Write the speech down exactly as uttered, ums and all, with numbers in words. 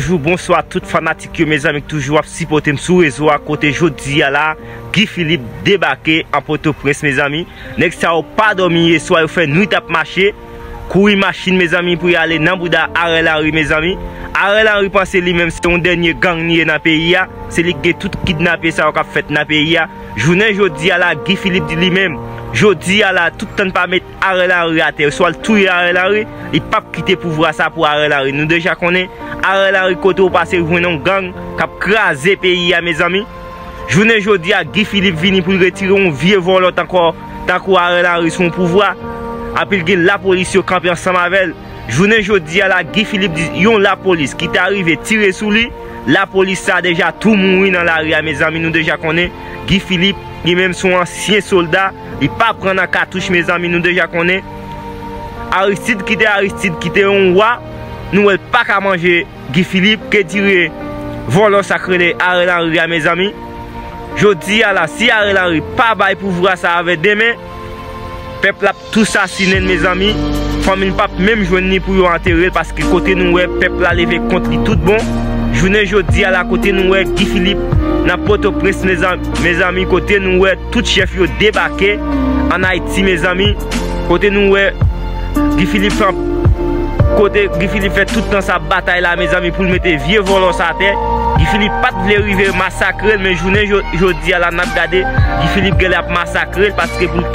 Bonjou, bonswa tout fanatik yo, mezanmi, ki toujou ap sipòte m sou rezo a, kote jodi a la, Guy Philippe debake an Pòtoprens, mezanmi. Nèg sa yo pa dòmi yèswa, yo fè nwit ap mache, kouri machin, mezanmi, pou y ale nan bouda Ariel Henry, mezanmi. Ariel Henry panse li menm se yon dènye gang li ye nan peyi a, se li ki gen tout kidnape sa yo k ap fèt nan peyi a. Jounen jodi a la, Guy Philippe di li menm, jodi a la, tout tan n pa met Ariel Henry atè, swa l touye Ariel Henry, li p ap kite pouvwa sa pou Ariel Henry. Nou deja konnen Ariel Henry kote w pase jwenn yon gang k ap kraze peyi a, mezanmi. Jounen jodi a, Guy Philippe vini pou l retire yon vye vòlò tankou, tankou Ariel Henry sou yon pouvwa. Anpi l gen lapolis yo kanpe ansanm avè l. Jounen jodi a la, Guy Philippe di yon lapolis ki ta rive tire sou li, lapolis sa deja tou mouri nan lari a, mezanmi, nou deja konnen Guy Philippe, li menm se yon ansyen sòlda, li pa pran nan katouch, mezanmi, nou deja konnen. Aristide ki te Aristide, ki te yon wa, nou wè l pa ka manje Guy Philippe, ke dire vòlò sa k rele Ariel Henry a, mezanmi. Jodi a la, si Ariel Henry pa bay pouvwa sa avè demen, pèp la ap tou sasinen l, mezanmi. Fanmi l p ap menm jwenn li pou yo antere l, paske kote nou wè pèp la leve kont li tout bon. Jounen jodi a la, kote nou wè Guy Philippe nan Pòtoprens, mezan-, mezanmi, kote nou wè tout chèf yo debake ann Ayiti, mezanmi. Kote nou wè Guy Philippe fè, kote Guy Philippe fè tout tan sa batay la, mezanmi, pou l mete vye vòlò sa atè. Guy Philippe pa t vle rive masakre l, men jounen jo-, jodi a la, n ap gade, Guy Philippe genlè ap masakre l, paske pou l